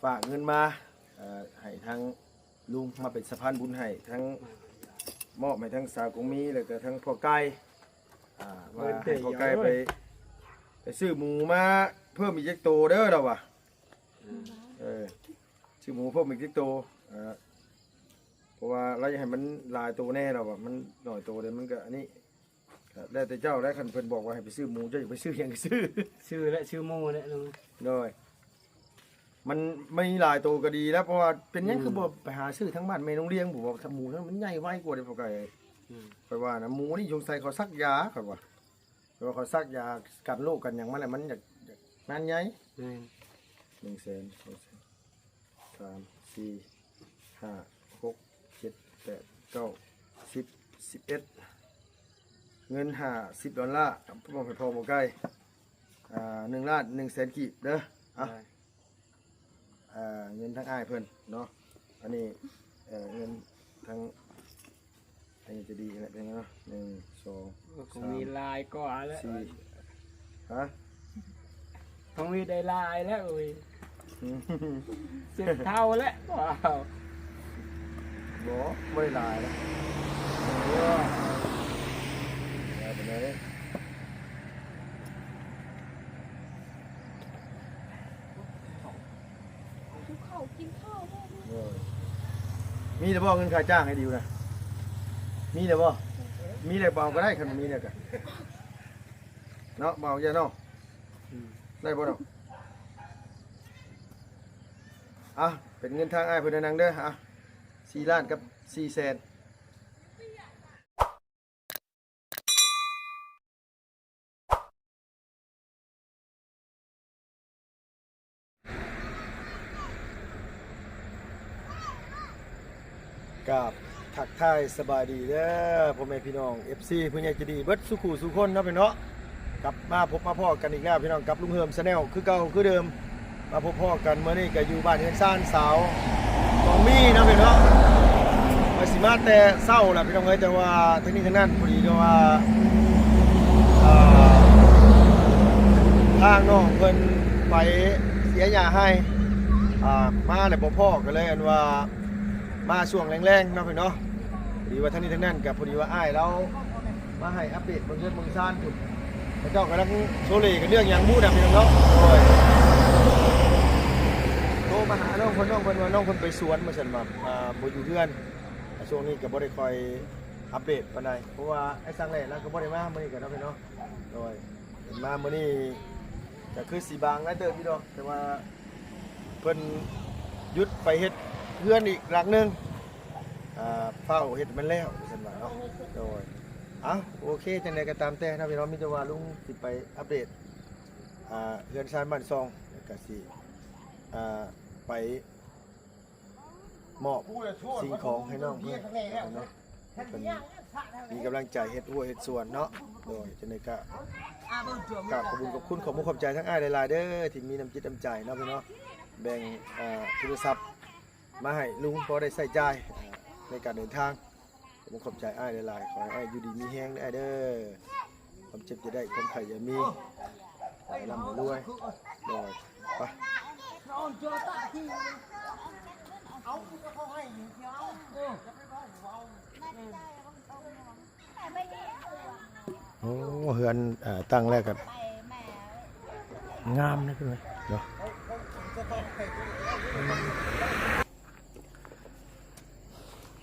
ຝາກເງິນມາ ເອີ ໃຫ້ທາງລຸງມາເປັນສະພານບຸນໃຫ້ ທັງມອບໃຫ້ທັງສາວກົງມີ ແລ້ວກໍທັງພໍ່ໄກ່ ອ່າ ວ່າໃຫ້ພໍ່ໄກ່ໄປ ໄປຊື້ໝູມາເພີ່ມອີກຈັກໂຕເດີ ລາວວ່າ ເອີ ຊື້ໝູເພີ່ມອີກຈັກໂຕ ເອີ ເພາະວ່າລາວຢາກໃຫ້ມັນຫຼາຍໂຕແດ່ ລາວວ່າ ມັນໜ້ອຍໂຕເດ ມັນກໍອັນນີ້ ກໍແລ້ວແຕ່ເຈົ້າແຫຼະ ຄັນເພິ່ນບອກວ່າໃຫ້ໄປຊື້ໝູ ເຈົ້າຢາກໄປຊື້ຫຍັງກໍຊື້ ຊື້ແຫຼະ ຊື້ໝູແຫຼະ ໂດຍ ມັນມີຫຼາຍໂຕກໍດີແລ້ວ ເພາະວ່າເປັນຫຍັງ ອືມ ຄືບໍ່ໄປຫາຊື້ທາງບ້ານແມ່ນ້ອງລຽງ ຜູ້ວ່າໝູນັ້ນມັນໃຫຍ່ໄວກວ່າເດ້ ພໍ່ໄກ່ ອືມ ຂ້ອຍວ່ານະ ໝູນີ້ສົງໄສເຂົາສັກຢາ ຂ້ອຍວ່າ ແຕ່ວ່າເຂົາສັກຢາກັນໂລກກັນຫຍັງມາແລ້ວ ມັນຢາກ ຢາກງານໃຫຍ່ ແມ່ນ ໜຶ່ງແສນ ສອງແສນ ສາມ ສີ່ ຫ້າ ຫົກ ເຈັດ ແປດ ເກົ້າ ສິບ ສິບເອັດ ເງິນຫ້າສິບດອນລາ ມອບໃຫ້ພໍ່ໝໍໄກ່ ອ່າ ໜຶ່ງລ້ານໜຶ່ງແສນກີບເດີ ເອົາ ເອີ ເງິນທາງອ້າຍເພິ່ນເນາະ ອັນນີ້ ເອີ ເງິນທາງ ອັນນີ້ຈະດີແຫຼະເນາະ ໜຶ່ງ ສອງ ເອີ ສາມ ມີຫຼາຍກວ່າແລ້ວ ສີ່ ຮະ ຂອງມີໄດ້ຫຼາຍແລ້ວເອີຍ ອືມ ສິບເທົ່າແລ້ວ ວ້າວ ບໍ່ ບໍ່ໄດ້ຫຼາຍແລ້ວ ເອີ ຫຼາຍປານໃດ ເອີ ມີແລ້ວບໍ່ເງິນຄ່າຈ້າງໃຫ້ດິວນະ ມີແລ້ວບໍ່ ມີແລ້ວບໍ່ເອົາກໍໄດ້ ຄັນບໍ່ມີແລ້ວກໍ ເນາະ ບໍ່ເອົາຢ່າເນາະ ອືມ ໄດ້ບໍ່ເນາະ ອ່ະ ເປັນເງິນທາງອ້າຍເພິ່ນນະນາງເດີ ອ່ະ ສີ່ລ້ານກັບສີ່ແສນ ກາບທັກທາຍສະບາຍດີເດີ ພໍ່ແມ່ພີ່ນ້ອງ ເອັຟຊີ ຜູ້ໃຫຍ່ໃຈດີເບິດສູ່ຄູ່ສູ່ຄົນເນາະ ພີ່ນ້ອງເນາະ ກັບມາພົບມາພໍ້ກັນອີກແລ້ວ ພີ່ນ້ອງ ກັບລຸງເຮີມ Channel ຄືເກົ່າຄືເດີມ. ມາພົບພໍ້ກັນມື້ນີ້ກໍຢູ່ບ້ານເຮືອນຊານສາວຂອງມີເນາະ ພີ່ນ້ອງເນາະ ວ່າຊິມາແຕ່ເຊົ້າລະ ພີ່ນ້ອງເອີຍ ແຕ່ວ່າທັງນີ້ທັງນັ້ນ ພໍດີກໍວ່າ ເອີ ທາງນ້ອງເພິ່ນໄປເສຍຫຍ້າໃຫ້ ອ່າ ມາແລ້ວບໍ່ພໍ້ ກໍເລີຍອັນວ່າ ມາຊ່ວງແລງໆເນາະ ພີ່ນ້ອງເນາະ ພໍດີວ່າທັງນີ້ທັງນັ້ນກໍພໍດີວ່າອ້າຍລາວມາໃຫ້ອັບເດດເບິ່ງເຮືອນເບິ່ງຊານພຸ້ນ ເຂົາເຈົ້າກຳລັງໂຊເລກັນເລື່ອງຫຍັງບໍ່ນະ ພີ່ນ້ອງເນາະ ໂດຍ ໂທມາຫານ້ອງເພິ່ນ ນ້ອງເພິ່ນວ່ານ້ອງເພິ່ນໄປສວນວ່າຊັ້ນວ່າ ອ່າ ບໍ່ຢູ່ເຮືອນ ຊ່ວງນີ້ກໍບໍ່ໄດ້ຄ່ອຍອັບເດດປານໃດ ເພາະວ່າອ້າຍສັງແຫຼະລາວກໍບໍ່ໄດ້ມາມື້ນີ້ກັນເນາະ ພີ່ນ້ອງເນາະ ໂດຍ ເພິ່ນມາມື້ນີ້ກໍຄືຊິບາງຫຼາຍເຕີບຢູ່ດອກ ແຕ່ວ່າ ເພິ່ນຢຸດໄປເຮັດເຮືອນອີກຫຼັງໜຶ່ງ ອ່າ ຟ້າວເຮັດໃຫ້ມັນແລ້ວ ວ່າຊັ້ນວ່າເນາະ ໂດຍ ເອົ້າ ໂອເຄ ຈັ່ງໃດກໍຕາມແຕ່ເນາະ ພີ່ນ້ອງ ມີແຕ່ວ່າລຸງຊິໄປອັບເດດ ອ່າ ເຮືອນຊານບ້ານຊ່ອງ ແລ້ວກໍຊິ ອ່າ ໄປມອບສິ່ງຂອງໃຫ້ນ້ອງເພິ່ນເນາະ ເພິ່ນມີກຳລັງໃຈເຮັດຮົ້ວເຮັດສວນເນາະ ໂດຍ ຈັ່ງໃດກໍ ກາບຂອບບຸນຂອບຄຸນ ຂອບມຸກຂອບໃຈທາງອ້າຍຫຼາຍໆເດີ ທີ່ມີນ້ຳຈິດນ້ຳໃຈເນາະ ພີ່ນ້ອງເນາະ ແບ່ງ ເອີ ທຶນຊັບມາໃຫ້ລຸງພໍໄດ້ໃຊ້ຈ່າຍ ເອີ ໃນການເດີນທາງ ຂອບຄຸນຂອບໃຈອ້າຍຫຼາຍໆ ຂໍໃຫ້ອ້າຍຢູ່ດີມີແຮງເດີອ້າຍເດີ ຄວາມເຈັບຢ່າໄດ້ ຄວາມໄຂ້ຢ່າມີ ໃຫ້ລ່ຳໃຫ້ລວຍ ໂດຍ ໄປ ໂອ້ ເຮືອນ ເອີ ຕັ້ງແລ້ວກໍງາມເນາະ ເນາະ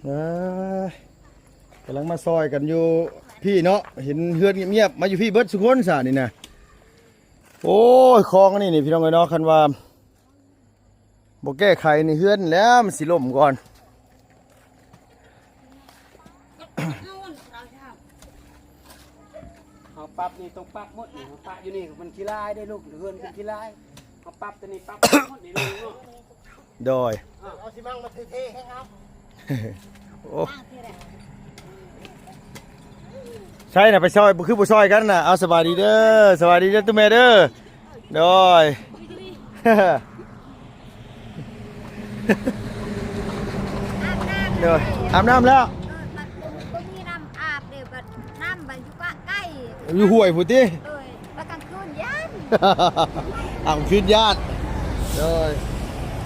ເອີ ກຳລັງມາຊ່ອຍກັນຢູ່ພີ້ເນາະ ເຫັນເຮືອນງຽບໆ ມາຢູ່ພີ້ເບິດສູ່ຄົນຊະນີ້ນະ ໂອ້ຍ ຄອງອັນນີ້ນີ້ ພີ່ນ້ອງເອີຍເນາະ ຄັນວ່າ ບໍ່ແກ້ໄຂນີ້ເຮືອນແລ້ວມັນຊິລົ້ມກ່ອນ ເຮົາປັບນີ້ຕ້ອງປັບໝົດນີ້ ເຮົາປະຢູ່ນີ້ມັນຂີ້ລາຍເດ້ລູກ ເຮືອນເປັນຂີ້ລາຍ ເຮົາປັບຕົວນີ້ປັບໝົດນີ້ລູກເນາະ ໂດຍ ເອົາຊິມັງມາເທໆໃຫ້ເຮົາ ໂອ້ ໃຊ່ນະ ໄປຊ່ອຍ ບໍ່ຄືບໍ່ຊ່ອຍກັນນະ ເອົາ ສະບາຍດີເດີ ສະບາຍດີເດີ ຕູ້ແມ່ເດີ ໂດຍ ອາບນ້ຳ ໂດຍ ອາບນ້ຳແລ້ວ ເອີ ມັນບໍ່ມີນ້ຳອາບເດ້ ບັດນ້ຳບັດຢູ່ກະໄກ ຢູ່ຫ້ວຍພຸ້ນຕິ ໂດຍ ບັດກາງຄືນຢ້ານ ອາບກາງຄືນຢ້ານ ໂດຍ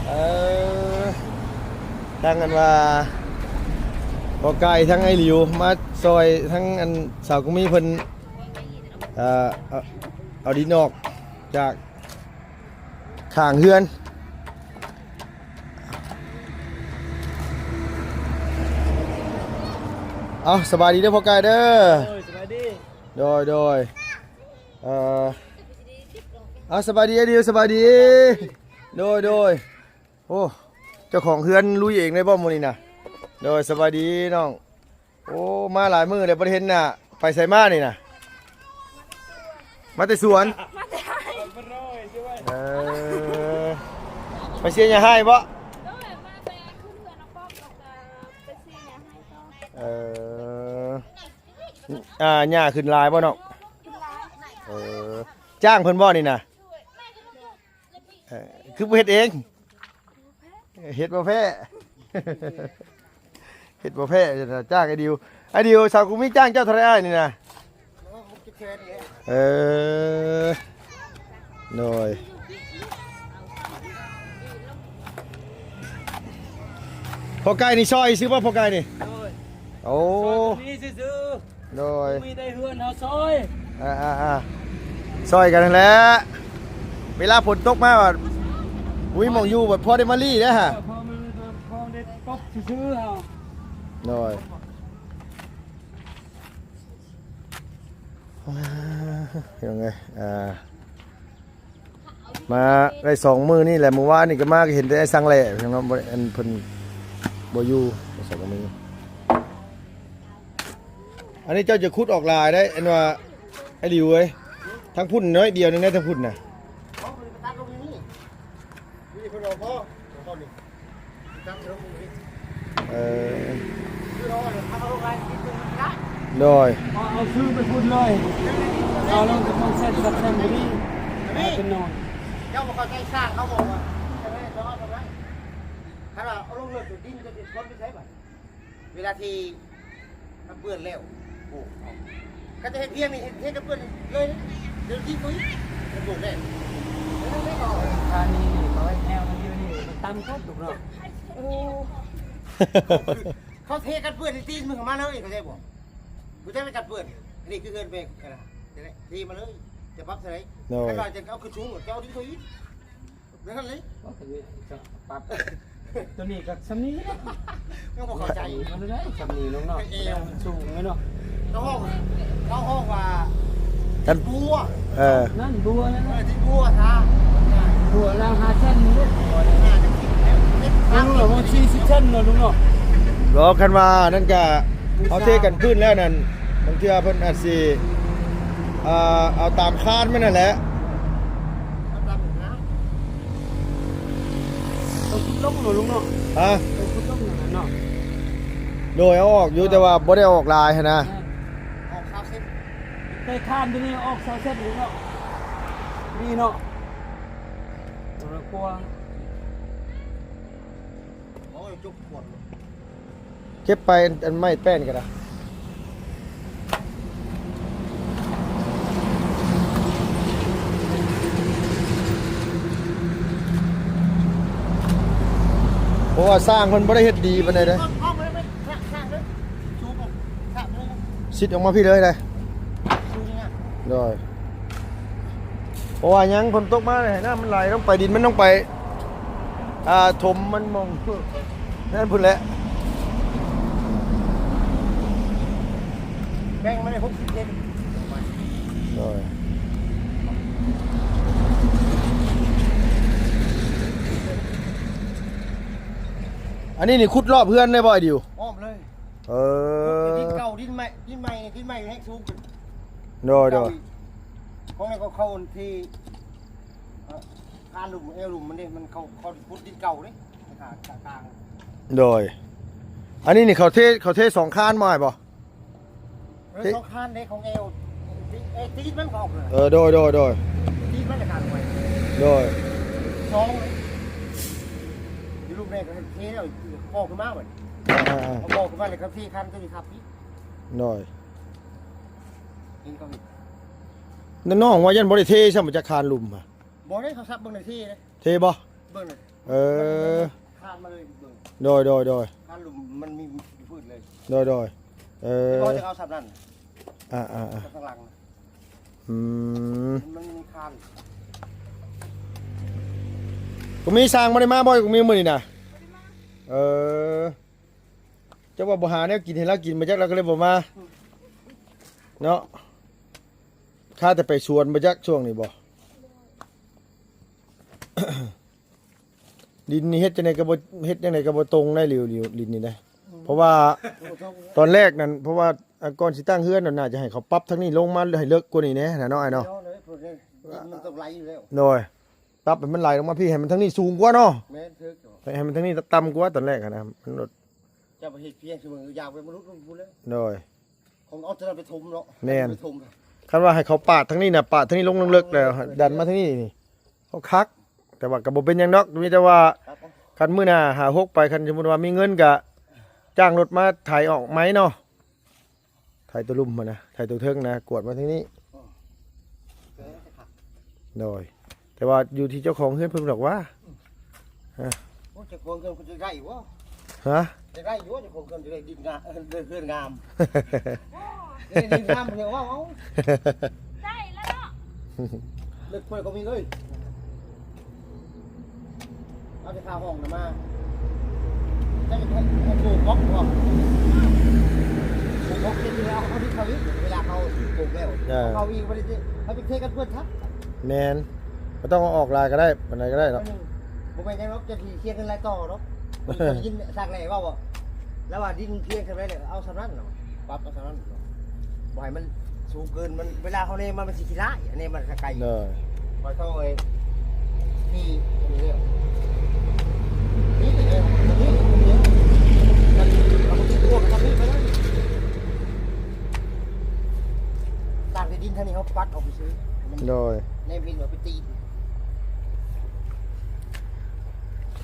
ເອີ ທັງອັນວ່າພໍ່ໄກ່ ທັງອ້າຍຫຼິວ ມາຊ່ອຍທັງອັນສາວກຸມີເພິ່ນ ເອີ ເອົາ ເອົາດິນອອກຈາກຂ້າງເຮືອນ. ເອົາ ສະບາຍດີເດີພໍ່ໄກ່ເດີ. ໂດຍ ສະບາຍດີ. ໂດຍ ໂດຍ. ເອີ ເອົາ ສະບາຍດີອ້າຍດິວ ສະບາຍດີ. ໂດຍ ໂດຍ. ໂອ້ ເຈົ້າຂອງເຮືອນລຸຍເອງເລີຍບໍ່ມື້ນີ້ນະ? ໂດຍ ສະບາຍດີນ້ອງ. ໂອ້ ມາຫຼາຍມື້ແລ້ວບໍ່ໄດ້ເຫັນໜ້າ. ໄປໃສມານີ້ນະ? ມາແຕ່ສວນ? ມາແຕ່ໄຮ່. ເອີ ໄປເຊຍຫຍ້າໄຮ່ບໍ່? ໂດຍ ມາແຕ່ຂຶ້ນເຮືອນນ້ອງປ້ອມ ແລ້ວກໍໄປເຊຍຫຍ້າໄຮ່ຕໍ່. ເອີ ອ່າ ຫຍ້າຂຶ້ນຫຼາຍບໍ່ນ້ອງ? ຂຶ້ນຫຼາຍ. ເອີ ຈ້າງເພິ່ນບໍ່ນີ້ນະ? ເອີ ຄືບໍ່ເຮັດເອງ? ເຮັດບໍ່ແພ້ ເຮັດບໍ່ແພ້ ຈ້າງອ້າຍດິວ. ອ້າຍດິວ ສາວກຸມີຈ້າງເຈົ້າເທົ່າໃດອ້າຍນີ້ນະ? ເອີ ໂດຍ. ພໍ່ໄກ່ນີ້ຊ່ອຍຊື່ບໍ່ ພໍ່ໄກ່ນີ້? ໂດຍ. ໂອ້ ຊ່ອຍຕົງນີ້ຊື່ໆ. ໂດຍ ມີແຕ່ເຮືອນເຮົາຊ່ອຍ. ອ່າໆໆ ຊ່ອຍກັນຫັ້ນແຫຼະ. ເວລາຝົນຕົກມາບັດບໍ່ມີໝ່ອງຢູ່ ບັດພໍໄດ້ມາລີ້ເດ້ຫະ. ເອີ ພໍມັນ ພໍໄດ້ປົບຊື່ໆເຮົາ. ໂດຍ. ອ່າ ພີ່ນ້ອງເອີຍ ອ່າ ມາໄດ້ສອງມື້ນີ້ແຫຼະ. ມື້ວານນີ້ກໍມາ ກໍເຫັນແຕ່ໄອ້ສັງແຫຼະ ພີ່ນ້ອງເນາະ. ບໍ່ໄດ້ ອັນ ເພິ່ນບໍ່ຢູ່ ສອງມື້. ອັນນີ້ເຈົ້າຈະຂຸດອອກຫຼາຍໄດ໋ ອັນວ່າ ອ້າຍຫຼິວເອີຍ. ທາງພຸ້ນໜ້ອຍດຽວໜຶ່ງໄດ໋ ທາງພຸ້ນນະ. ເອີ ໂດຍ. ເອົາ ເອົາຊື້ໄປພຸ້ນເລີຍ ເອົາລົງຈາກເມືອງແຊນ ຈາກແຊນບຸລີ ເອົາເປັນໜ່ວຍ. ເຈົ້າບໍ່ເຂົ້າໃຈຊ່າງເຂົາບອກວ່າ ຄັນວ່າເອົາລົງເລີກດິນຈະເປັນຄົນໄປໃສບາດ ເວລາທີ່ ມັນເປື້ອນແລ້ວ ໂອ້ ເຂົາຈະເຮັດພຽງນີ້ ເຮັດ ເຮັດໃຫ້ເປື້ອນເລີຍ ເດີນທີ່ປຸຍ ມັນໂດດແລ້ວ. ທ່ານີ້ນີ້ ເຂົາເຮັດແນວນັ້ນຢູ່ນີ້ ມັນຕ່ຳໂພດ ລູກເນາະ. ໂອ້ ເຂົາເທກັນເປື້ອນທີ່ຕີນມຶງເຂົ້າມາເລີຍ ເຂົ້າໃຈບໍ່? ບໍ່ຈັກກັນເປື້ອນ ອັນນີ້ຄືເຮືອນແມ່ ອັນນັ້ນ ເທມາເລີຍ ຈະປັບເທົ່າໃດ? ໂດຍ. ຄັນວ່າຈະເອົາຂຶ້ນສູງ ຈະເອົາດິນເຂົາອີກ. ແມ່ນນັ້ນເລີຍ ໂອ້ ໂຕນີ້ກໍປບ ໂຕນີ້ກໍສ່ຳນີ້ແຫຼະ ຍັງບໍ່ເຂົ້າໃຈ ມັນໄດ້ສ່ຳນີ້ນ້ອງເນາະ ເອວມັນສູງເລີຍເນາະ. ເຮົາຮ້ອງ ເຮົາຮ້ອງວ່າ ກັນ ບົວ ເອີ ນັ້ນບົວນັ້ນ ເອີ ທີ່ບົວຊະ ບົວລາວຫ້າເຊັນເດ້ ບົວລາວຫ້າເຊັນ ເຮັດ ເອີ ປະມານສີ່ສິບເຊັນເນາະ ລຸງເນາະ. ບໍ່ ຄັນວ່ານັ້ນກະ ເຮົາເທກັນພື້ນແລ້ວນັ້ນ ບາງເທື່ອເພິ່ນອາດຊິ ເອີ ເອົາຕາມຄານມັນນັ້ນແຫຼະ ເອົາຕາມຄານ. ຕ້ອງຂຸດລົງເນາະ ລຸງເນາະ. ຮະ? ຕ້ອງຂຸດລົງນັ້ນເນາະ. ໂດຍ ເອົາອອກຢູ່ ແຕ່ວ່າບໍ່ໄດ້ເອົາອອກຫຼາຍຫັ້ນນະ. ແມ່ນ ອອກຊາວເຊັນ ແຕ່ຄານຕົວນີ້ອອກຊາວເຊັນ ລຸງເນາະ. ນີ້ເນາະ ຕົວລະກວ້າງ. ເກັບໄປອັນ ອັນໄມ້ແປ້ນກໍໄດ້ ເພາະວ່າຊ່າງເພິ່ນບໍ່ໄດ້ເຮັດດີປານໃດເດ້. ຊິດອອກມາພີ້ເລີຍໄດ໋. ໂດຍ. ເພາະວ່າຫຍັງ ຝົນຕົກມາ ໃຫ້ນ້ຳມັນໄຫຼລົງໄປ ດິນມັນລົງໄປ ອ່າ ຖົມມັນໝ່ອງນັ້ນພຸ້ນແຫຼະ. ແບ່ງມາໄດ້ຫົກສິບເຊັນ. ໂດຍ. ອັນນີ້ນີ້ຂຸດລອບເຮືອນໄດ້ບໍ່ ອ້າຍດິວ? ອ້ອມເລີຍ. ເອີ ດິນເກົ່າ ດິນໃໝ່ ດິນໃໝ່ ດິນໃໝ່ແຮງສູງຂຶ້ນ. ໂດຍ ໂດຍ. ຂອງໃນເຂົາ ເຂົາທີ່ ເອີ ຄານລຸ່ມ ແອວລຸ່ມມັນເດ້ ມັນເຂົາ ເຂົາຂຸດດິນເກົ່າເດ້ ຄານກາງ. ໂດຍ. ອັນນີ້ນີ້ເຂົາເທ ເຂົາເທສອງຄານບໍ່ ອ້າຍບໍ່? ເອີ ເທ ສອງຄານເດ້ ຂອງແອວ ຕີ ເອີ ຕີນມັນກໍອອກເລີຍ. ເອີ ໂດຍ ໂດຍ ໂດຍ. ຕີນມັນລະກາງໄວ້. ໂດຍ. ສອງເລີຍ ຢູ່ລຸ່ມແຮງກໍເທແລ້ວ ກໍຂຶ້ນມາບັດ. ອ່າໆໆ ກໍຂຶ້ນມາແລ້ວກໍເທຄານຕົວນີ້ທັບອີກ. ໂດຍ. ເຫັນເຂົາເຮັດ. ນ້ອງວ່າຢ້ານບໍ່ໄດ້ເທຊ້ຳ ຈາກຄານລຸ່ມຫະ. ບໍ່ໄດ້ ເຂົາສັບເບິ່ງໃນເທເດ້. ເທບໍ່? ເບິ່ງໃນ ເອີ. ມັນ ມັນ ມັນ ມາເລີຍເບິ່ງ ໂດຍ ໂດຍ ໂດຍ ຄານລຸ່ມມັນມີຢູ່ພື້ນເລີຍ ໂດຍ ໂດຍ ເອີ ບໍ່ຈະເອົາສ່ຳນັ້ນ ອ່າໆໆ ຂ້າງຫຼັງ ອືມ ມັນມີຄານ ກະມີຊ່າງບໍ່ໄດ້ມາບໍ່ ກະມີມື້ນີ້ນະ ເອີ ເຈົ້າວ່າບໍ່ຫາແນວກິນໃຫ້ລາວກິນບໍ່ຈັກ ລາວກະເລີຍບໍ່ມາ ອືມ ເນາະ ຄາແຕ່ໄປສວນບໍ່ຈັກຊ່ວງນີ້ບໍ່ ດິນນີ້ເຮັດຈັ່ງໃດກະບໍ່ ເຮັດຈັ່ງໃດກະບໍ່ຕົງໄດ້ ລິ້ວໆ ດິນນີ້ນະ ອືມ ເພາະວ່າຕອນແລກນັ້ນ ເພາະວ່າ ອ່າ ກ່ອນຊິຕັ້ງເຮືອນນັ້ນ ໜ້າຈະໃຫ້ເຂົາປັບທາງນີ້ລົງມາໃຫ້ເລິກກວ່ານີ້ແດ່ນະເນາະ ອ້າຍເນາະ ມັນຕ້ອງໄຫຼຢູ່ແລ້ວ ໂດຍ ປັບໃຫ້ມັນໄຫຼລົງມາພີ້ ໃຫ້ມັນທາງນີ້ສູງກວ່າເນາະ ແມ່ນ ຖືກ ໃຫ້ມັນທາງນີ້ຕ່ຳກວ່າຕອນແລກຫັ້ນນະ ມັນ ເຈົ້າໄປເຮັດພຽງ ຊຸມື້ຢາວໄປ ມັນຫຼຸດລົງພຸ້ນແລ້ວ ໂດຍ ຂອງເອົາໂຕນັ້ນໄປຖົມເນາະ ແມ່ນ ໄປຖົມ ຄັນວ່າໃຫ້ເຂົາປາດທາງນີ້ນະ ປາດທາງນີ້ລົງເລິກໆ ແລ້ວດັນມາທາງນີ້ນີ້ ເຂົາຄັກ ແຕ່ວ່າກະບໍ່ເປັນຫຍັງດອກ ມີແຕ່ວ່າ ຄັນມື້ໜ້າຫາຫົກໄປ ຄັນສົມມຸດວ່າມີເງິນກະຈ້າງລົດມາໄຖອອກໃໝ່ເນາະ ໄຖໂຕລຸ່ມຫັ້ນນະ ໄຖໂຕເທິງນະ ກວດມາທາງນີ້ ໂດຍ ແຕ່ວ່າຢູ່ທີ່ເຈົ້າຂອງເຮືອນເພິ່ນດອກວ່າ ຮະ ໂອ້ ເຈົ້າຂອງເຮືອນເພິ່ນຈະໄດ້ບໍ່ ຮະ ຈະໄດ້ຢູ່ ເຈົ້າຂອງເຮືອນຈະໄດ້ດິນງາມ ເອີ ເຮືອນງາມ ເອີ ດິນງາມເພິ່ນເວົ້າເອົາ ໄດ້ແລ້ວເນາະ ເລິກຂ້ອຍກະມີເລີຍ ເອົາແຕ່ຄ່າຫ້ອງນະມາ ເຈົ້າຈະໃຫ້ປູກບລັອກບໍ່ ປູກບລັອກເຮັດຢູ່ແລ້ວ ເອົາດິນເຂົາອີກ ເວລາເຂົາປູກແລ້ວ ເອີ ເຂົາອີກບໍ່ໄດ້ ເຂົາຈະເທກັນເບິດທັບ ແມ່ນ ບໍ່ຕ້ອງເອົາອອກຫຼາຍກະໄດ້ ປານໃດກະໄດ້ດອກ ບໍ່ແມ່ນຫຍັງດອກ ເຈົ້າຊິເສຍເງິນຫຼາຍຕໍ່ດອກ ໄດ້ຍິນຊ່າງແຫຼເວົ້າບໍ່ ລາວວ່າດິນພຽງສ່ຳໃດແຫຼະ ເອົາສ່ຳນັ້ນ ປັບເອົາສ່ຳນັ້ນ ບໍ່ໃຫ້ມັນສູງເກີນ ມັນ ເວລາເຮົາແນມມາ ມັນຊິຂີ້ລ້າຍ ອັນນີ້ມັນກະໄກ ໂດຍ ຂ້ອຍເຂົ້າໄອ້ ນີ້ ອັນນີ້ເດ້ ນີ້ ນີ້ ນີ້ ມັນ ເອົາໄປຕິດຕົວກັບນີ້ໄປເລີຍ ຕ່າງແຕ່ດິນທາງນີ້ເຮົາປັດອອກໄປຊື່ ໂດຍ ແນມເຫັນວ່າໄປຕີນ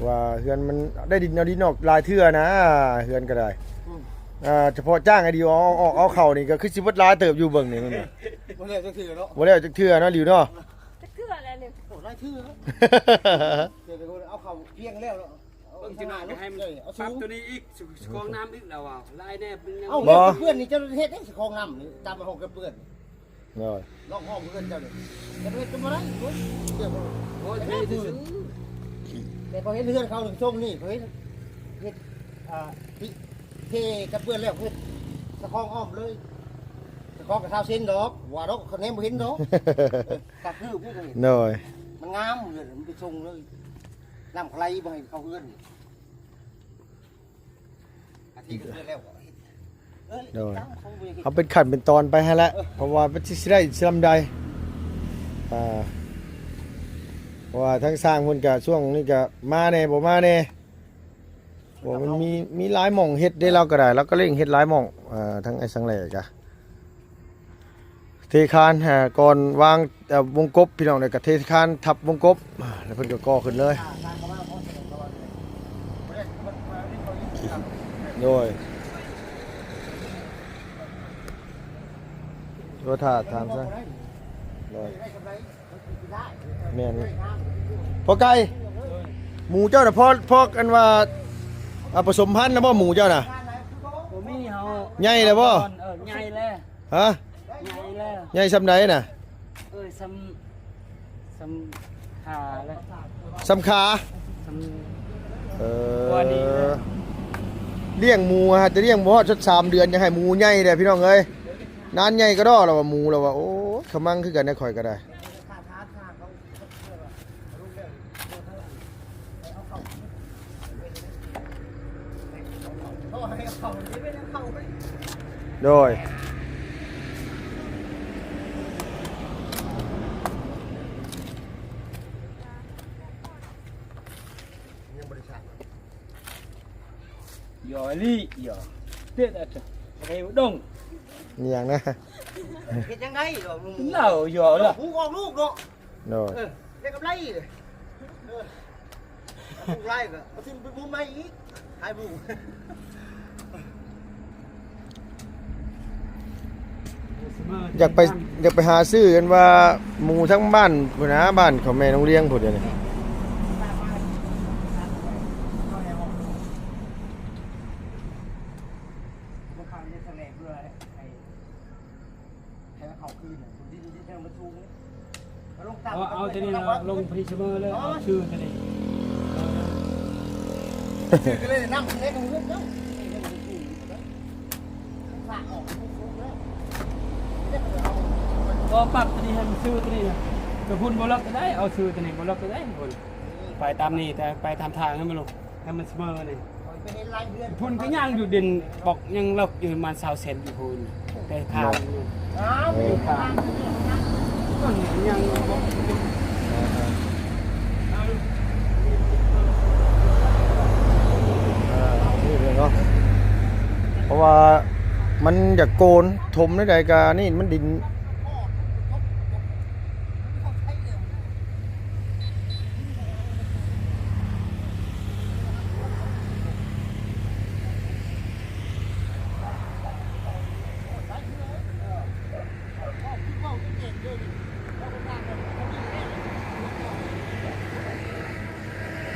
ວ່າເຮືອນມັນໄດ້ດິນ ເອົາດິນອອກຫຼາຍເທື່ອນະ ເຮືອນກະໄດ້ ອືມ ອ່າ ສະເພາະຈ້າງໃຫ້ດີ ເອົາ ເອົາ ເອົາເຂົ້ານີ້ກະຄືຊິເບິດຫຼາຍເຕີບຢູ່ເບິ່ງນີ້ ບໍ່ແລ້ວຈັກເທື່ອເນາະ ບໍ່ແລ້ວຈັກເທື່ອເນາະ ລິ້ວເນາະ ຈັກເທື່ອແລ້ວນີ້ ໂອ້ ຫຼາຍເທື່ອ ເອົາເຂົ້າພຽງແລ້ວເນາະ ເບິ່ງຊິໜ້ອຍໃຫ້ມັນ ເອົາສູງ ປັບໂຕນີ້ອີກ ສະ ສະຄອງນ້ຳອີກແລ້ວວ່າ ຫຼາຍແນ່ ເອົາ ບໍ່ ເຮືອນກະເປື້ອນນີ້ ເຈົ້າເຮັດໃຫ້ສະຄອງນ້ຳນີ້ ຕາມຫ້ອງກະເປື້ອນ ໂດຍ ລອກຫ້ອງເຮືອນເຈົ້ານີ້ ຈະໄປເຮັດກະບໍ່ໄດ້ ໂອ້ຍ ໂອ້ຍ ແຕ່ເຂົາເຫັນເຮືອນເຂົານີ້ ຊົງນີ້ ເຂົາເຮັດ ເຮັດ ອ່າ ເທກະເປື້ອນແລ້ວ ເຮັດສະຄອງອ້ອມເລີຍ ສະຄອງກະຊາວເຊັນດອກ ວ່າດອກ ຄະແນນບໍ່ເຫັນດອກ ເອີ ກະຄື ໂດຍ ມັນງາມເຮືອນ ມັນໄປຊົງເລີຍ ນ້ຳກະໄຫຼບໍ່ໃຫ້ເຂົ້າເຮືອນ ອາທິດກະເດືອນແລ້ວ ໂດຍ ເອົາເປັນຂັ້ນເປັນຕອນໄປຫັ້ນແຫຼະ ເອີ ເພາະວ່າມັນຊິ ຊິໄດ້ສ່ຳໃດ ອ່າ ເພາະວ່າທາງຊ່າງເພິ່ນກະ ຊ່ວງນີ້ກະມາແດ່ບໍ່ມາແດ່ ເພາະວ່າມັນມີ ມີຫຼາຍໝ່ອງເຮັດເດ້ ລາວກະໄດ້ ລາວກະເລັ່ງເຮັດຫຼາຍໝ່ອງ ເອີ ທາງໄອ້ສັງແຫຼກະ ເທຄານ ອ່າ ກ່ອນວາງ ເອີ ວົງກົບ ພີ່ນ້ອງ ແລ້ວກະເທຄານທັບວົງກົບ ແລ້ວເພິ່ນກະກໍ່ຂຶ້ນເລີຍ ໂດຍ ໂທ ຖ້າຖາມຊະ ໂດຍ ແມ່ນ ພໍ່ໄກ່ ໝູເຈົ້ານະ ພໍ ພໍອັນວ່າ ອ່າ ປະສົມພັນນະບໍ່ ໝູເຈົ້ານະ ບໍ່ມີ ເຮົາ ໃຫຍ່ແລ້ວບໍ່ ເອີ ໃຫຍ່ແລ້ວ ຮະ ໃຫຍ່ແລ້ວ ໃຫຍ່ສ່ຳໃດນະ ເອີ ສ່ຳ ສ່ຳຂາແລ້ວ ສ່ຳຂາ ສ່ຳ ເອີ ກວ່ານີ້ແລ້ວ ລ້ຽງໝູຫາແຕ່ລ້ຽງບໍ່ຮອດສາມເດືອນ ຍັງໃຫ້ໝູໃຫຍ່ແດ່ ພີ່ນ້ອງເອີຍ ນານໃຫຍ່ກະດໍລະວ່າ ໝູລະວ່າ ໂອ້ຍ ຂະມັງຄືກັນນະ ຂ້ອຍກະໄດ້ ໂດຍ ຍັງບໍ່ໄດ້ສ້າງ ຢໍລີຢໍເຕັດອະ ໃຫ້ດົງ ມີຫຍັງນະ ເຮັດຈັ່ງໃດດອກ ເຫຼົ່າຢໍລະ ປູກອອກລູກເນາະ ໂດຍ ເອີ ໄດ້ກຳໄລ ເອີ ປູກຫຼາຍກະເອົາທຶນໄປໝູນໃໝ່ອີກ ຂາຍໝູ ຢາກໄປ ຢາກໄປຫາຊື້ອັນວ່າໝູທາງບ້ານພຸ້ນນະ ບ້ານເຂົາແມ່ນ້ອງລຽງພຸ້ນດຽວນີ້ ເອົາ ໃຫ້ ໃຫ້ມັນເຂົ້າຄືນ ດິນ ດິນໃຫ້ມັນສູງ ເອົາລົງຕ່ຳ ເອົາ ເອົາຕົວນີ້ລະ ລົງພຣີສເມີເລີຍ ເອົາຊື່ຕົວນີ້ ຊື່ກໍເລີຍນຳເລັກເຮືອນເຈົ້າ ສາກອອກສູງໆ ເລີຍ ກໍປັບຕົວນີ້ໃຫ້ມັນຊື່ຕົວນີ້ນະ ຕົວພຸ້ນບໍ່ເລິກກໍໄດ້ ເອົາຊື່ຕົວນີ້ບໍ່ເລິກກໍໄດ້ພຸ້ນ ໄປຕາມນີ້ ແຕ່ໄປຕາມທາງໃຫ້ມັນລົງ ໃຫ້ມັນສະເໝີນີ້ ພຸ້ນກໍຍັງຢູ່ດິນບອກ ຍັງເລິກຢູ່ປະມານຊາວເຊັນຢູ່ພຸ້ນ ແຕ່ທາງ ເອີ ທາງ ມັນຍັງບໍ່ ເອີ ນີ້ເລີຍເນາະ ເພາະວ່າມັນຢາກໂກນ ຖົມໃດໆກະນີ້ ມັນດິນ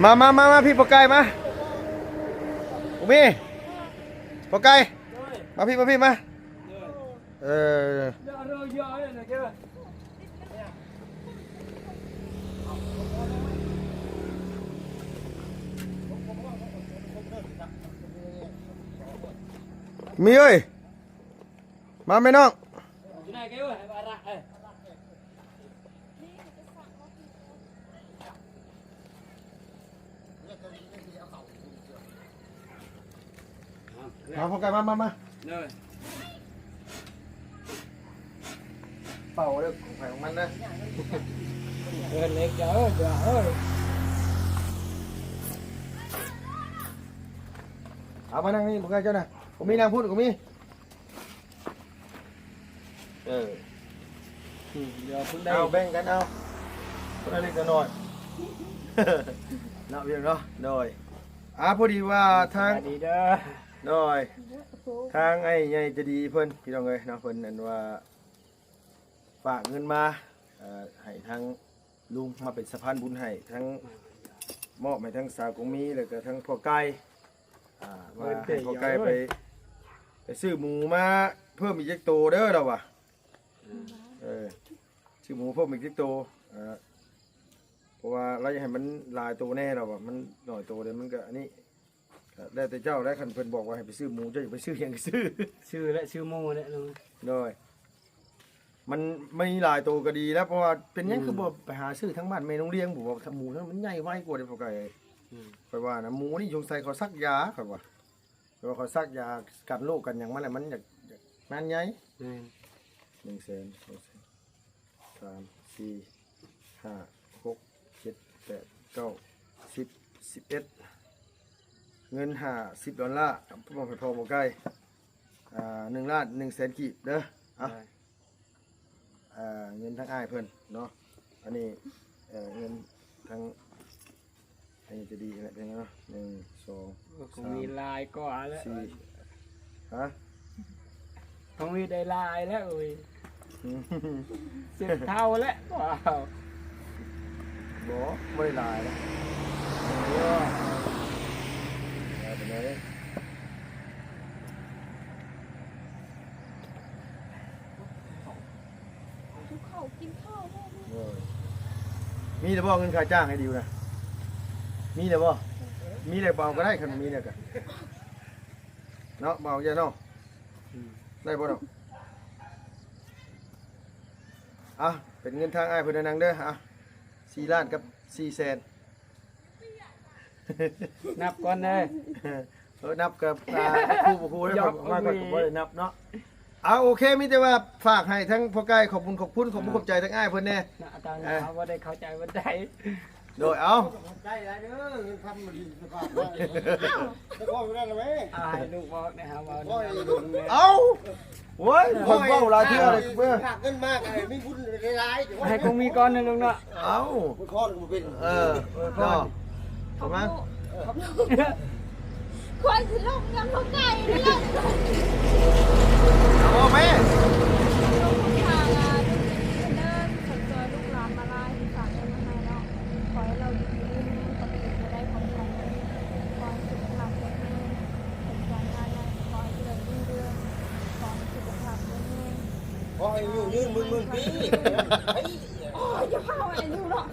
ມາ ມາ ມາ ມາ ພີ່ ພໍ່ໄກ່ ມາ ບໍ່ມີ ພໍ່ໄກ່ ມາພີ່ ມາພີ່ ມາ ເອີ ມີເອີຍ ມາແມ່ນ້ອງ. ມາ ພໍ່ໄກ່ ມາ ມາ ມາ ເອີ ເປົ່າເດີ້ ຂອງໃຜຂອງມັນເດີ້ ເອີ ເລັກເຈົ້າເອີຍ ເຈົ້າເອີຍ ເອົາມານັ່ງນີ້ ພໍ່ໄກ່ເຈົ້ານະ ກູມີນັ່ງພຸ້ນ ກູມີ. ເອີ ອືມ ດຽວເພິ່ນໄດ້ ເອົາແບ່ງກັນເອົາ ຄົນລະເລັກລະນ້ອຍ ເນາະ ພີ່ນ້ອງເນາະ ໂດຍ ອ່າ ພໍດີວ່າທາງ ສະບາຍດີເດີ້ ໂດຍ ທາງອ້າຍໃຫຍ່ໃຈດີເພິ່ນ ພີ່ນ້ອງເອີຍເນາະ ເພິ່ນອັນວ່າຝາກເງິນມາ ເອີ ໃຫ້ທາງ ລຸງມາເປັນສະພານບຸນໃຫ້ ທັງມອບໃຫ້ທັງສາວກົງມີ ແລ້ວກໍທັງພໍ່ໄກ່ ອ່າ ວ່າໃຫ້ພໍ່ໄກ່ໄປ ໄປຊື້ໝູມາເພີ່ມອີກຈັກໂຕເດີ້ ລາວວ່າ ເອີ ຊື້ໝູເພີ່ມອີກຈັກໂຕ ເອີ ເພາະວ່າລາວຢາກໃຫ້ມັນຫຼາຍໂຕແນ່ ລາວວ່າ ມັນໜ້ອຍໂຕເດ ມັນກໍອັນນີ້ ກໍແລ້ວແຕ່ເຈົ້າແຫຼະ ຄັນເພິ່ນບອກວ່າໃຫ້ໄປຊື້ໝູ ເຈົ້າຈະໄປຊື້ຫຍັງກໍຊື້ ຊື້ແຫຼະ ຊື້ໝູແຫຼະ ໂດຍ ມັນມີຫຼາຍໂຕກໍດີແລ້ວ ເພາະວ່າເປັນຫຍັງ ອືມ ຄືບໍ່ໄປຫາຊື້ທາງບ້ານແມ່ນ້ອງລຽງ ບໍ່ວ່າໝູນັ້ນມັນໃຫຍ່ໄວກວ່າເດ້ ພໍ່ໄກ່ ອືມ ຂ້ອຍວ່ານະ ໝູນີ້ສົງໄສເຂົາສັກຢາ ຂ້ອຍວ່າ ແຕ່ວ່າເຂົາສັກຢາກັນໂລກກັນຫຍັງມາແລ້ວ ມັນຢາກ ຢາກນານໃຫຍ່ ແມ່ນ ໜຶ່ງແສນ ສອງແສນ ສາມ ສີ່ ຫ້າ ຫົກ ເຈັດ ແປດ ເກົ້າ ສິບ ສິບເອັດ ເງິນຫ້າສິບດອນລາ ມອບໃຫ້ພໍ່ບໍ່ໄກ ອ່າ ໜຶ່ງລ້ານໜຶ່ງແສນກີບເດີ້ ອ່ະ ໄດ້ ເອີ ເງິນທາງອ້າຍເພິ່ນເນາະ ອັນນີ້ ເອີ ເງິນທາງ ອັນນີ້ຈະດີແຫຼະເນາະ ໜຶ່ງ ສອງ ເອີ ສາມ ມີຫຼາຍກວ່າແລ້ວ ສີ່ ຮະ ຂອງມີໄດ້ຫຼາຍແລ້ວເອີຍ ອືມ ສິບເທົ່າແລ້ວ ວ້າວ ບໍ່ ບໍ່ໄດ້ຫຼາຍແລ້ວ ເອີ ຫຼາຍປານໃດ? ເຂົ້າ ກິນເຂົ້າແດ່ ໂດຍ ມີແລ້ວບໍ່ເງິນຄ່າຈ້າງໃຫ້ດິວນະ? ມີແລ້ວບໍ່? ມີແລ້ວບໍ່ເອົາກໍໄດ້ ຄັນບໍ່ມີແລ້ວກໍ ເນາະ ບໍ່ເອົາຢ່າເນາະ ອືມ ໄດ້ບໍ່ເນາະ? ອ່ະ ເປັນເງິນທາງອ້າຍເພິ່ນນະນາງເດີ້ ອ່ະ ສີ່ລ້ານກັບສີ່ແສນ ນັບກ່ອນເດີ ເອີ ນັບກັບ ອ່າ ຄູບໍ່ຄູ ຢອກ ມາກ່ອນ ໂອເຄ ກໍບໍ່ໄດ້ນັບເນາະ ເອົາ ໂອເຄ ມີແຕ່ວ່າຝາກໃຫ້ທັງພໍ່ໄກ່ ຂອບຄຸນ ຂອບຄຸນ ຂອບຄຸນ ອ່າ ຂອບໃຈທັງອ້າຍເພິ່ນແດ່ ນະ ອາຈານ ອ່າ ເຮົາບໍ່ໄດ້ເຂົ້າໃຈປານໃດ ໂດຍ ເອົາ ຂອບໃຈຫຼາຍເດີ ເງິນພັນມັນດີສະບາຍ ເຈົ້າຂອງຢູ່ນັ້ນແຫຼະເວີຍ ອ່າ ໃຫ້ລູກບອກແດ່ ຫາເວົ້າ ເອົາ ໂອ້ຍ ຂ້ອຍເວົ້າຫຼາຍເທື່ອເລີຍເວີຍ ຝາກເງິນມາກໍໃຫ້ມີບຸນຫຼາຍໆ ໃຫ້ຄົງມີກ່ອນນະລຸງເນາະ ເອົ້າ ອວຍພອນກໍບໍ່ເປັນ ເອີ ເນາະ ເຂົ້າມາ ຂ້ອຍຊິລົງນຳເຂົາໄກ່ນີ້ແຫຼະ ເອົາແມ່ ຂອບຄຸນທາງ ອ່າ ເດີ ທີ່ເພິ່ນຊ່ອຍລູກຫຼານມາຫຼາຍ ທີ່ຝາກເງິນມາໃຫ້ເນາະ ຂໍໃຫ້ລາວຢູ່ດີມີແຮງ ຂໍໃຫ້ໄດ້ຂອງຂວັນ ຂໍໃຫ້ສຸຂະພາບແຂງແຮງ ເປັນການງານໃຫຍ່ ຂໍໃຫ້ຈະເລີນຮຸ່ງເຮືອງ ຂໍໃຫ້ ຂໍໃຫ້ຢູ່ຍືນໝື່ນໆປີ. ໂອ້ຍ ຢ່າພາວໃຫ້ຢູ່ເນາະ.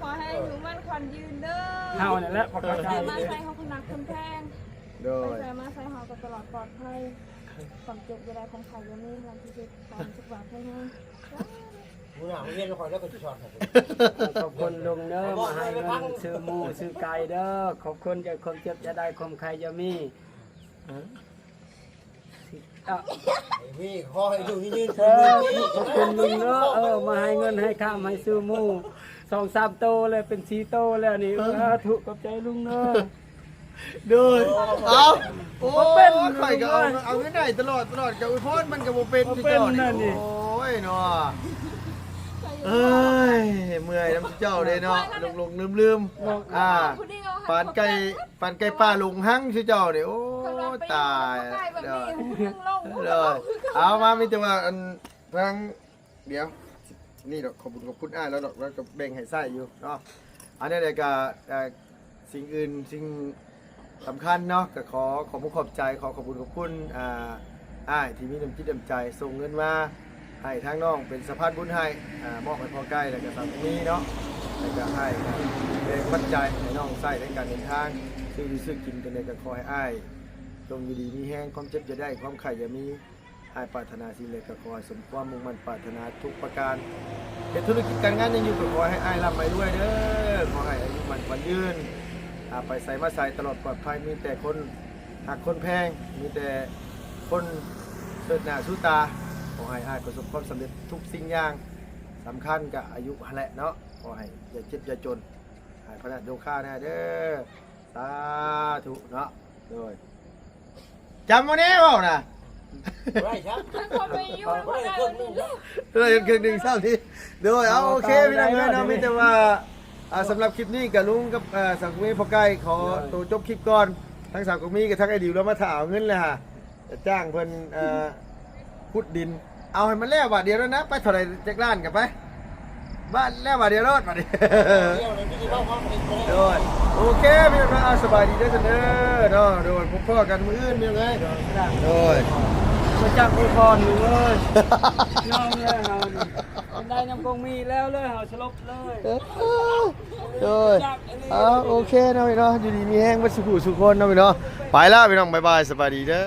ຂໍໃຫ້ອາຍຸໝັ້ນຂວັນຍືນເດີ. ເຮົານີ້ແຫຼະ ປະກາດ ໃຫ້ມາໃສ່ເຮົາຄົນຮັກຄົນແພງ. ໂດຍ ໃສ່ມາໃສ່ເຮົາກໍຕະຫຼອດປອດໄພ. ຄວາມເຈັບຢ່າໄດ້ ຄວາມໄຂ້ຢ່າມີ ໃຫ້ທີ່ສຸດ ຄວາມສຸກຫວານໄພແຮງ. ມື້ໜ້າມາຮຽນກັບຂ້ອຍແລ້ວ ຂ້ອຍຊິສອນໃຫ້. ຂອບຄຸນລຸງເດີ ມາໃຫ້ເງິນຊື້ໝູຊື້ໄກ່ເດີ. ຂອບຄຸນ ຢ່າ ຄວາມເຈັບຢ່າໄດ້ ຄວາມໄຂ້ຢ່າມີ. ເອີ ເອີ ມີ ຂໍໃຫ້ຢູ່ຍືນ ເອີ ຂອບຄຸນລຸງເດີ. ເອີ ມາໃຫ້ເງິນໃຫ້ຄຳ ໃຫ້ຊື້ໝູສອງສາມໂຕແລ້ວ ເປັນສີ່ໂຕແລ້ວນີ້. ເອີ ສາທຸ ຂອບໃຈລຸງເດີ. ໂດຍ ເອົາ ໂອ້ ບໍ່ເປັນ ຂ້ອຍກໍເອົາ ເອົາເງິນໃຫ້ຕະຫຼອດ ຕະຫຼອດ ກໍອວຍພອນມັນກໍບໍ່ເປັນ ບໍ່ເປັນ ຄືເຈົ້ານີ້ ນັ້ນນີ້. ໂອ້ຍເນາະ ເອີຍ ເມື່ອຍນຳເຈົ້າເດ້ເນາະ ຫຼົງໆລືມໆ. ອ່າ ປານໄກ່ ປານໄກ່ປ່າຫຼົງຮັງ ຄືເຈົ້ານີ້. ໂອ້ຍ ຕາຍ. ໂດຍ ເອົາ ມາ ມີແຕ່ວ່າ ອັນ ທາງ ດຽວ ນີ້ດອກ ຂອບຄຸນ ຂອບຄຸນອ້າຍລາວດອກ ລາວກໍແບ່ງໃຫ້ໃຊ້ຢູ່ເນາະ. ອັນນີ້ແຫຼະກໍ ເອີ ສິ່ງອື່ນ ສິ່ງສຳຄັນເນາະ ກໍຂໍຂອບອົກຂອບໃຈ ຂໍຂອບບຸນຂອບຄຸນ ອ່າ ອ້າຍທີ່ມີນ້ຳຈິດນ້ຳໃຈ ສົ່ງເງິນມາໃຫ້ທາງນ້ອງເປັນສະພານບຸນໃຫ້ ອ່າ ມອບໃຫ້ພໍ່ໄກ່ ແລ້ວກໍສາວທອງມີເນາະ. ແລ້ວກໍອ້າຍກໍແບ່ງປັດໄຈໃຫ້ນ້ອງໃຊ້ໃນການເດີນທາງ ຊື້ຢູ່ຊື້ກິນ ຈັ່ງໃດກໍຂໍໃຫ້ອ້າຍຈົ່ງຢູ່ດີມີແຮງ ຄວາມເຈັບຢ່າໄດ້ ຄວາມໄຂ້ຢ່າມີ. ອ້າຍປາດຖະໜາສິ່ງໃດກໍຂໍໃຫ້ສົມຄວາມມຸ່ງໝັ້ນປາດຖະໜາທຸກປະການ. ເຮັດທຸລະກິດການງານຫຍັງຢູ່ກໍຂໍໃຫ້ອ້າຍລ່ຳໃຫ້ລວຍເດີ. ຂໍໃຫ້ອາຍຸໝັ້ນຂວັນຍືນ ອາ ໄປໃສມາໃສຕະຫຼອດປອດໄພ ມີແຕ່ຄົນຮັກຄົນແພງ ມີແຕ່ຄົນເຊີດໜ້າຊູຕາ. ຂໍໃຫ້ອ້າຍປະສົບຄວາມສຳເລັດທຸກສິ່ງຢ່າງ. ສຳຄັນກໍອາຍຸຫັ້ນແຫຼະເນາະ. ຂໍໃຫ້ຢ່າເຈັບຢ່າຈົນ. ໃຫ້ພະນະໂຍຄາແດ່ເດີ. ສາທຸເນາະ. ໂດຍ ຈຳບໍ່ແນ່ເວົ້ານະ. ບໍ່ໄດ້ຄັບ ບໍ່ໄດ້ເຄິ່ງໜຶ່ງ ເອີ ເຄິ່ງໜຶ່ງຊ້ຳນີ້. ໂດຍ ເອົາ ໂອເຄ ພີ່ນ້ອງເອີຍເນາະ. ມີແຕ່ວ່າ ອ່າ ສຳລັບຄລິບນີ້ກໍລຸງກັບ ເອີ ສາວກຸມີ ພໍ່ໄກ່ ຂໍໂຕຈົບຄລິບກ່ອນ. ທັງສາວກຸມີກັບທັງໄອ້ດິວ ລາວມາຖ້າເອົາເງິນແລ້ວຫາ ຈ້າງເພິ່ນ ເອີ ຂຸດດິນ. ເອົາໃຫ້ມັນແລ້ວບາດດຽວໂລດນະ. ໄປເທົ່າໃດຈັກລ້ານກໍໄປ ບາດແລ້ວບາດດຽວໂລດບາດນີ້. ໂດຍ ໂອເຄ ພີ່ນ້ອງເນາະ ສະບາຍດີເດີຊັ້ນເດີເນາະ. ໂດຍ ພົບພໍ້ກັນມື້ອື່ນພີ່ນ້ອງເອີຍ. ໂດຍ ມາຈັກອວຍພອນລູກເອີຍ ຍອມເລີຍເຮົານີ້. ໄດ້ນຳກົງມີແລ້ວເລີຍ ເຮົາສະຫຼົບເລີຍ. ໂດຍ ເອົາ ໂອເຄເນາະພີ່ນ້ອງ ຢູ່ດີມີແຮງເບິດສູ່ຜູ້ສູ່ຄົນເນາະພີ່ນ້ອງ. ໄປລະພີ່ນ້ອງ ບາຍບາຍ ສະບາຍດີເດີ.